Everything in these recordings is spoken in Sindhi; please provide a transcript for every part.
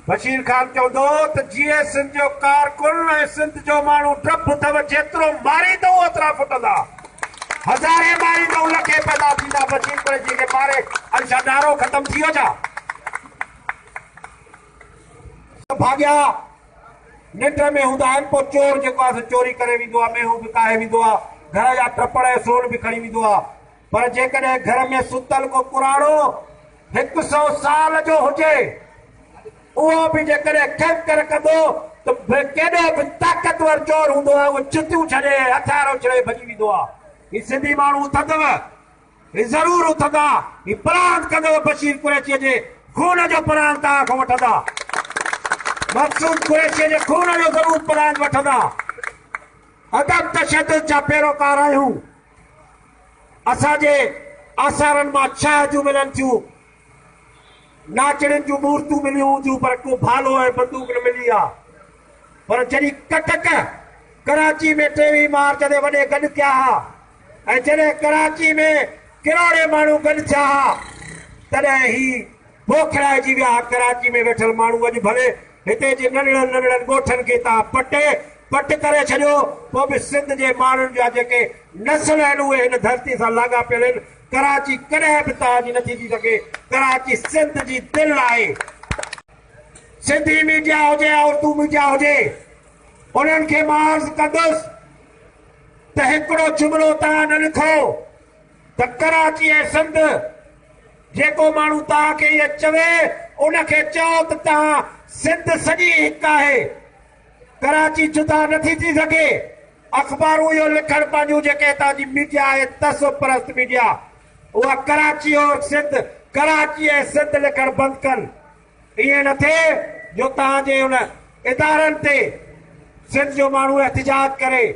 بشير خان چوندو هو ته جيئي سنڌ جو ڪارڪن ۽ سنڌ جو ماڻهو ڊپ اٿو جيترو ماريندؤ اوترا ڦٽندا. هزارين ماريندؤ لکين پيدا ٿيندا. بشير قريشي کي ماري اڄ ڇا نعرو ختم ٿي ويو ڇا؟ ڀاڳيا ننڊ ۾ هوندا آهن پوء چور جيڪو آهي سو چوري ڪري ويندو آهي مينهون به ڪاهي ويندو آهي گهر جا ٽپڙ ۽ سون به کڻي ويندو آهي پر جيڪڏهن گهر ۾ ستل ڪو پراڻو هڪ سئو سال جو هجي، اهو به جيڪڏهن کينڪر ڪندو ته ڪيڏو به طاقتور چور هوندو آهي، اهو جتيون ڇڏي ۽ هٿيار اڇلائي ڀڄي ويندو آهي. هي سنڌي ماڻهو اٿندؤ، هي ضرور اٿندا، هي پلاند ڪندؤ، بشير قريشيء جي خون جو پلاند توهان کان وٺندا، مقصود قريشيء جي خون جو ضرور پلاند وٺندا. عدم تشدد جا پيروڪار آهيون. اسان جي آثارن مان ڇهه جون ملن ٿيون. ناچڻين جون مورتون مليون هونديون پر ڪو ڀالو ۽ بندوق نه ملي آ. پر جڏهن ڪٽڪ ڪراچي ۾ 23 مارچ تي وڏي گڏ ٿيا ها ۽ جڏهن ڪراچي ۾ ڪروڙين ماڻهو گڏ ٿيا ها تڏهن هي بوکڙائجي ويا ها. ڪراچي ۾ ويٺل ماڻهو اڄ ڀلي هتي جي ننڍڙن ننڍڙن ڳوٺن کي توهان پٽي پٽ ڪري ڇڏيو پوء به سنڌ جي ماڻهن جا جيڪي نسل آهن اهي هن ڌرتي سان لاڳاپيل آهن. ڪراچي ڪڏهن به توهان جي نٿي ٿي سگهي. ڪراچي سنڌ جي دل آهي. سنڌي ميڊيا هجي يا اردو ميڊيا هجي انهن کي مان عرض ڪندس ته هڪڙو جملو توهان نه لکو ته ڪراچي ۽ سنڌ جيڪو ماڻهو توهان کي ائين چوي ان کي چئو ته توهان سنڌ سڄي هڪ آهي ڪراچي جدا نٿي ٿي سگهي. اخبارون اهو لکڻ پنهنجون جيڪي هتان جي ميڊيا آهي تعصب پرست ميڊيا اها ڪراچي اور سنڌ ڪراچي ۽ سنڌ لکڻ بند ڪن ائين نه ٿئي جو توهان جي ان ادارن تي سنڌ جو ماڻهو احتجاج ڪري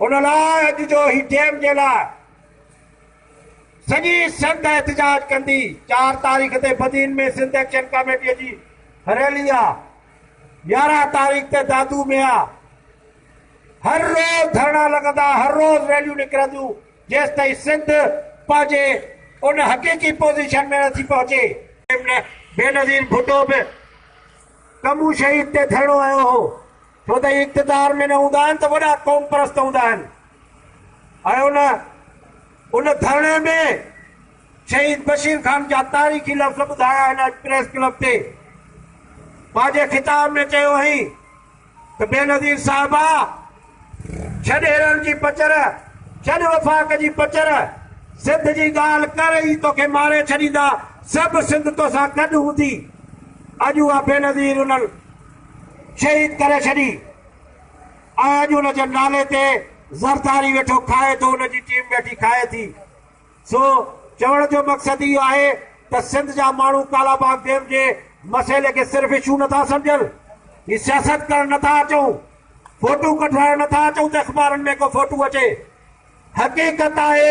ان لاء اڄ جو هي ڊيم جي لاء سڄي سنڌ احتجاج ڪندي. 4 تاريخ تي بدين ۾ سنڌ ايڪشن ڪاميٽي جي ريلي آ، 11 تاريخ تي دادو ۾ آ. هر روز ڌرڻا لڳندا، هر روز ريليون نڪرنديون جيستائين سنڌ پنهنجي ان حقيقي پوزيشن ۾ نٿي پهچي. بينظير ڀٽو به ڪمون شهيد تي ڌرڻو هنيو هو، ڇو ته هي اقتدار ۾ نه هوندا آهن ته وڏا قومپرست هوندا آهن ۽ ان ان ڌرڻي ۾ شهيد بشير خان جا تاريخي لفظ ٻڌايا هن اڄ پريس ڪلب تي پنهنجي خطاب ۾ چيو هئين ته بينظير صاحبه ڇڏ هيرن جي پچر، ڇڏ وفاق جي پچر، سنڌ جي ڳالهه ڪر ئي توکي ماري ڇڏيندا، سڀ سنڌ توسان گڏ هوندي. اڄ اها بينظير انهن شهيد ڪري ڇڏي ۽ اڄ ان جي نالي تي زرداري ويٺو کائي ٿو، ان جي ٽيم ويٺي کائي ٿي. سو چوڻ جو مقصد اهو آهي ته سنڌ جا ماڻهو ڪالاباغ ڊيم جي مسئلي کي صرف اشو نٿا سمجهن، هي سياست ڪرڻ نٿا اچون، فوٽو ڪڍرائڻ نٿا اچون ته اخبارن ۾ ڪو فوٽو اچي. حقيقت آهي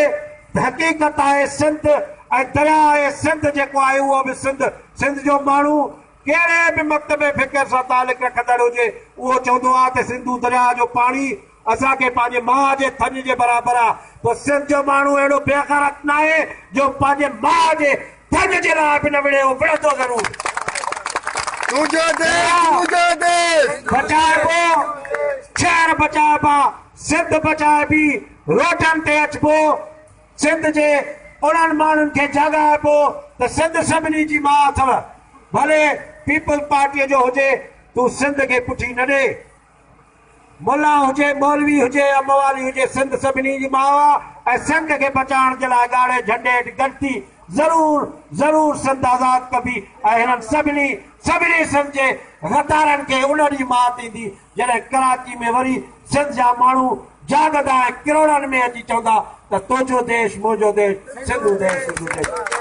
ته حقيقت آهي سنڌ ۽ درياء آهي سنڌ جيڪو آهي اهو به سنڌ، سنڌ جو ماڻهو ڪهڙي به مڪتب فڪر سان تعلق رکندڙ هجي اهو چوندو آهي ته سنڌو درياء جو پاڻي اسان کي پنهنجي ماء جي ٿڃ جي برابر آ، پوء سنڌ جو ماڻهو اهڙو بي غيرت ناهي جو پنهنجي ماء جي ٿڃ جي لاء به نه وڙهي، اهو وڙهندو ضرور. تنهنجو ديس منهنجو ديس. بچائبو، شهر بچائبا، سنڌ بچائبي، روڊن تي اچبو، سنڌ جي انهن ماڻهن کي جاڳائبو ته سنڌ سڀني جي ماء اٿو، ڀلي پيپلز پارٽيء جو هجي، تون سنڌ کي پٺي نه ڏي. ملا هجي، مولوي هجي يا موالي هجي سنڌ سڀني جي ماء آ ۽ سنڌ کي بچائڻ جي لاء ڳاڙهي جهنڊي هيٺ گڏ ٿي ضرور ضرور سنڌ آزاد ڪبي ۽ هنن سڀني سڀني سنڌ جي غدارن کي ان ڏينهن مات ايندي جڏهن ڪراچي ۾ وري سنڌ جا ماڻهو جاڳندا ۽ ڪروڙن ۾ اچي چوندا ته تنهنجو ديش منهنجو ديش سنڌو ديش سنڌو ديش.